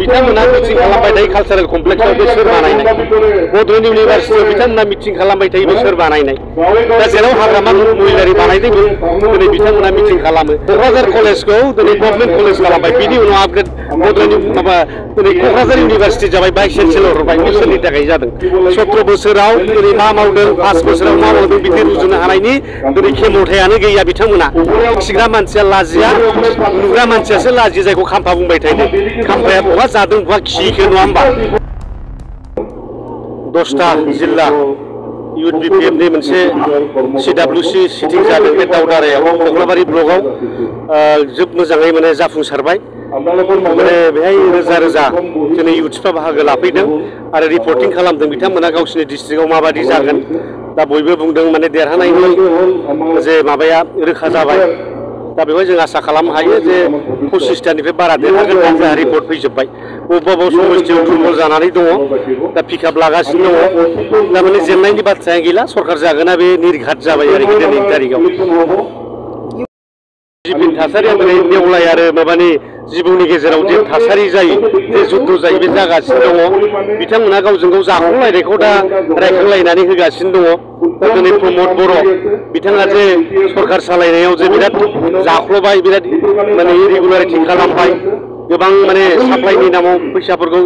बिथांमोना मिटिं खालामबाय थायो कालचारेल कमप्लेक्सआव बे सोर बानायनाय बड'लेण्ड इउनिभारसिटियाव बिथांमोना मिटिं खालामबाय थायो बे सोर बानायनाय दा जेराव हाग्रामा महिलारि बानायदोंमोन दिनै बिथांमोना मिटिं खालामो क'क्राझार कलेजखौ दिनै गभर्नमेन्ट कलेज खालामबाय बिनि उनाव आपग्रेड बड'लेण्ड माबा दिनै क'क्राझार इउनिभारसिटि जाबाय भाइस चेन्सेलर होबाय बे सोरनि थाखाय जादों 17 बोसोराव दिनै मा मावदों 5 बोसोराव मा मावदों बिदि रुजुनो हानायनि दिनै खेमथायानो गैया बिथांमोना खिग्रा मानसिया लाजिया नुग्रा मानसियासो लाजियो जायखौ खाम्फा बुंबाय थायो खाम्फाया बहा जादों बहा खिखो नङा होमबा 10टा जिल्ला इउथ बिपिएफनि मोनसे CWC सिटिं जादों बे दावदारायाव कक्लाबारि ब्लकआव जोब मोजाङै माने जाफुंसारबाय माने बेहाय रोजा रोजा दिनै इउथ्सफ्रा बाहागो लाफैदों आरो रिपर्टिं खालामदों बिथांमोना गावसिनि डिस्ट्रिक्टआव माबादि जागोन दा बयबो बुंदों माने देरहानायनि जे माबाया रोखा जाबाय दा बेवहाय जों आसा खालामनो हायो जे 25टानिफ्राय बारा देरहागोन दा जोंहा रिपर्ट फैजोब्बाय बबेबा समस्थियाव दुर्बल जानानै दङ दा पिकआप लागासिनो दङ दा माने जेननायनि बाथ्राया गैला सरकार जागोना बे निर्घात जाबाय आरोखि दिनै तारिखआव जिबिन थासारिया दिनै नेवलाय आरो माबानि जिबौनि गेजेराव जे थासारि जायो जे जुद्ध जायो बे जागासिनो दङ बिथांमोना गावजों गाव जाखांलायनायखौ दा रायखांलायनानै होगासिनो दङ दा दिनै प्रमद बर' बिथाङा जे सरकार सालायनायाव जे बिराद जाख्ल'बाय बिराद माने इरेगुलारिटि खालामबाय गोबां माने साप्लाइनि नामाव फैसाफोरखौ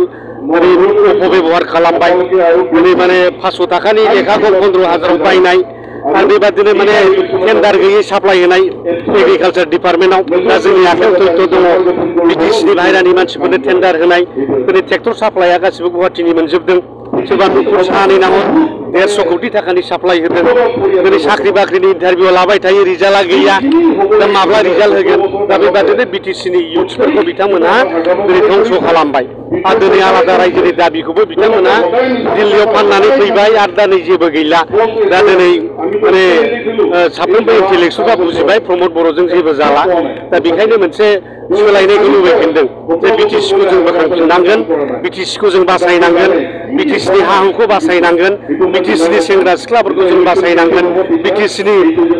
दिनै अपबेबहार खालामबाय दिनै माने 500 थाखानि लेखाखौ 15,000आव बायनाय आरो बेबादिनो माने टेन्डार गैयै साप्लाइ होनाय एग्रिकालचार डिपार्टमेन्टआव दा जोंनि आखायाव तथ्य दङ बिटिसिनि बाहेरानि मानसिफोरनो टेन्डार होनाय दिनै ट्रेक्टर साप्लाइआ गासिबो गुवाहाटीनि मोनजोबदों सोरबा न'खर सानै नामाव 150 कोटी थाखानि साप्लाइ होदों दिनै साख्रि बाख्रिनि इन्टारभिउ लाबाय थायो रिजाल्टआ गैया दा माब्ला रिजाल्ट होगोन दा बेबादिनो बिटिसिनि इउथ्सफोरखौ बिथांमोना दिनै ध्वंस खालामबाय आरो दिनै आलादा रायजोनि दाबिखौबो बिथांमोना दिल्लीयाव फाननानै फैबाय आरो दा नै जेबो गैला दा दिनै माने साफ्रोमबो इन्टेलेक्सुयेलआ बुजिबाय प्रमद बर'जों जेबो जाला दा बेखायनो मोनसे सोलायनायखौ लुबैफिनदों जे बिटिसिखौ जों बोखांफिननांगोन बिटिसिखौ जों बासायनांगोन बिटिसिनि हा हुखौ बासायनांगोन बिटिसिनि सेंग्रा सिख्लाफोरखौ जों बासायनांगोन बिटिसिनि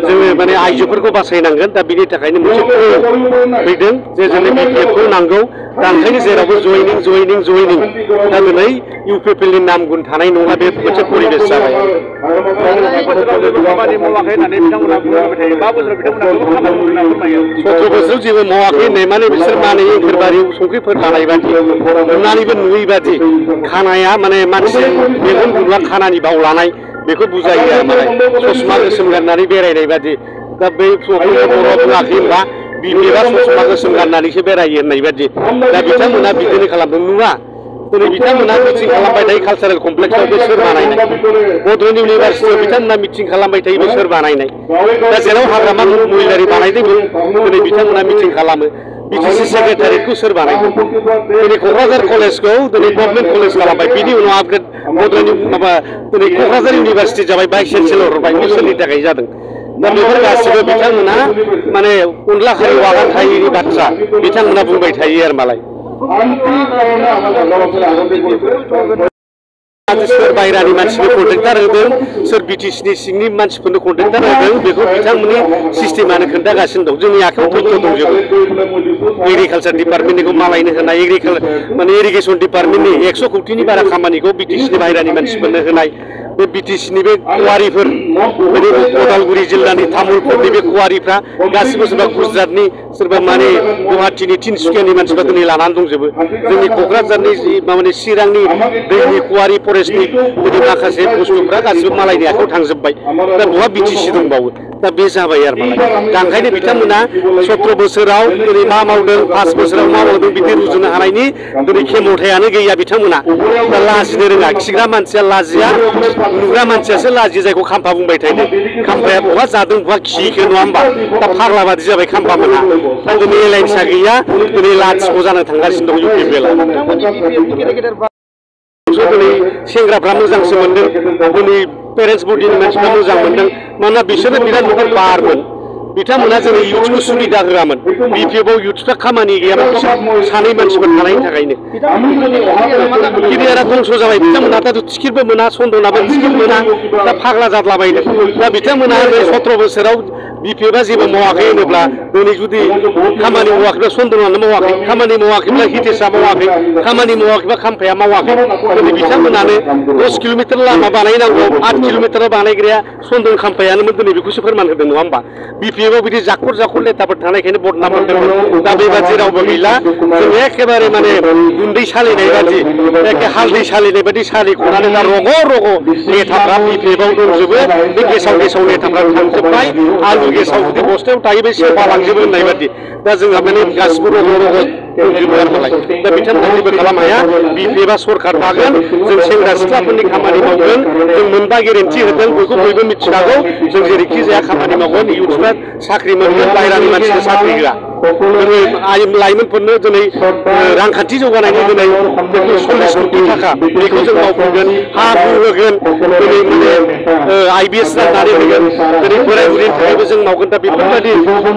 जोङो माने आइजोफोरखौ बासायनांगोन दा बिनि थाखायनो मोनसे फैदों जे जोंनो बिपिएफखौ नांगौ दा ओंखायनो जेरावबो जयनिं दा दिनै इउपिपिएलनि नाम गुन थानाय नङा बे मोनसे परिबेस जाबाय 17 बोसोराव जेबो मावाखै होननाय माने बिसोर माने एंखोरबारियाव संख्रिफोर लानाय बादि नुनानैबो नुयै बादि खानाया माने मानसि मेगन गुदुङा खानानि बाव लानाय बेखौ बुजायो आरो माने ससमा गोसोम गाननानै बेरायनाय बादि दा बै बर' बुङाखै होनबा बिपिएफआ ससमा गोसोम गाननानैसो बेरायो होननाय बादि दा बिथांमोना बिदिनो खालामदों नुवा दिनै बिथांमोना मिटिं खालामबाय थायो कालचारेल कमप्लेक्सआव बे सोर बानायनाय बड'लेण्ड इउनिभारसिटियाव बिथांमोना मिटिं खालामबाय थायो बे सोर बानायनाय दा जेराव हाग्रामा महिलारि बानायदोंमोन दिनै बिथांमोना मिटिं खालामो बिटिसि सेक्रेटारियेटखौ सोर बानायदों दिनै क'क्राझार कलेजखौ दिनै गभर्नमेन्ट कलेज खालामबाय बिनि उनाव आपग्रेड बड'लेण्ड माबा दिनै क'क्राझार इउनिभारसिटि जाबाय भाइस चेन्सेलर होबाय बे सोरनि थाखाय जादों दा बेफोर गासिबो बिथांमोना माने अनला खारि वागान खायिनि बाथ्रा बिथांमोना बुंबाय थायो आरो मालाय सोर बाहेरानि मानसिनो कन्ट्रेक्टार होदों सोर बिटिसिनि सिंनि मानसिफोरनो कन्ट्रेक्टार होदों बेखौ बिथांमोननि सिस्टेमानो खोन्थागासिनो दं जोंनि आखायाव तथ्य दंजोबो एग्रिकालचार डिपार्टमेन्टनि मालायनो होनाय माने इरिगेसन डिपार्टमेन्टनि 100 कोटीनि बारा खामानिखौ बिटिसिनि बाहेरानि मानसिफोरनो होनाय बे बिटिसिनि बे कुवारिफोर माने उदालगुरि जिल्लानि तामुलपुरनि बे कुवारिफ्रा गासिबो सोरबा गुजरातनि सोरबा माने गुवाहाटीनि तिनसुकियानि मानसिफ्रा दिनै लानानै दंजोबो जोंनि क'क्राझारनि माने चिरांनि दैनि कुवारि फरेस्टनि दिनै माखासे बुस्थुफ्रा गासिबो मालायनि आखायाव थांजोब्बाय दा बहा बिटिसि दंबावो दा बे जाबाय आरो मालाय दा ओंखायनो बिथांमोना 17 बोसोराव दिनै मा मावदों 5 बोसोराव मा मावदों बिदि रुजुनो हानायनि दिनै खेमथायानो गैया बिथांमोना दा लाजिनो रोङा खिग्रा मानसिया लाजिया नुग्रा मानसियासो लाजियो जायखौ खाम्फा बुंबाय थायो खाम्फाया बहा जादों बहा खिखो नङा होमबा दा फाग्ला बादि जाबाय खाम्फा मोना दा दिनै एलायन्सआ गैया दिनै लाथिख' जानो थांगासिनो दं इउपिपिएलआ दिनै सेंग्राफ्रा मोजांसो मोनदों दिनै पेरेन्टस बडिनि मानसिफ्रा मोजां मोनदों मानोना बिसोरो बिराद न'खर बारमोन बिथांमोना जोंनि इउथ्सखौ सुबिदा होआमोन बिपिएफआव इउथ्सफ्रा खामानि गैयामोन सानै मानसिफोर थानायनि थाखायनो केरियारा दंस जाबाय बिथांमोना दा टिकेटबो मोना सन्दनाबो टिकेट मोना दा फाग्ला जादलाबायदों दा बिथांमोना 17 बोसोराव बिपिएफआ जेबो मावाखै होनोब्ला दिनै जुदि खामानि मावाखैब्ला सन्दनानो मावाखै खामानि मावाखैब्ला हितेशआ मावाखै खामानि मावाखैब्ला खाम्फाया मावाखै दिनै बिथांमोनानो 10 किल'मिटार लामा बानायनांगौ 8 किल'मिटार बानायग्राया सन्दन खाम्फायानोमोन दिनै बेखौसो फोरमान होदों नङा होमबा बिपिएफआव बिदि जाखर जाखर लेथाफोर थानायखायनो बदनाम मोनदोंमोन दा बेबादि रावबो गैला जों एखेबारे माने गुन्दै सालिनाय बादि एखे हालदै सालिनाय बादि सालिख'नानै दा रग' रग' लेथाफ्रा बिपिएफआव दंजोबो बे गेसाव गेसाव लेथाफ्रा थांजोब्बाय आलु गेसाव जुदि बस्थायाव थायो बे सेवफालांजोबो होननाय बादि दा जोंहा माने गासिबो रग' रग' दंजोबो आरो मालाय दा बिथांमोना जेबो खालाम हाया बिपिएफआ सरकार थागोन जों सेंग्रा सिख्लाफोरनि खामानि मावगोन जों मोनबा गेरेन्टि होदों बयखौ बयबो मिथिखागौ जों जेरैखि जाया खामानि मावगोन इयुथफ्रा साख्रि मोनगोन बाहेरानि मानसिनो साख्रि होआ जोङो लाइमोनफोरनो दिनै रांखान्थि जौगानायनि दिनै 40 कोटि थाखा बेखौ जों मावफुंगोन हा हु होगोन दिनै माने IBS राननानै होगोन दिनै बोराय बुरैनि थाखायबो जों मावगोन दा बेफोरबायदि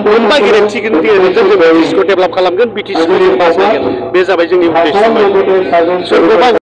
मोनबा गेरेन्टिनि गेजेरजों जों बिटिसिखौ डेभेलप खालामगोन बिटिसिखौ जों बासायगोन बे जाबाय जोंनि उद्देश्य सोरखौबा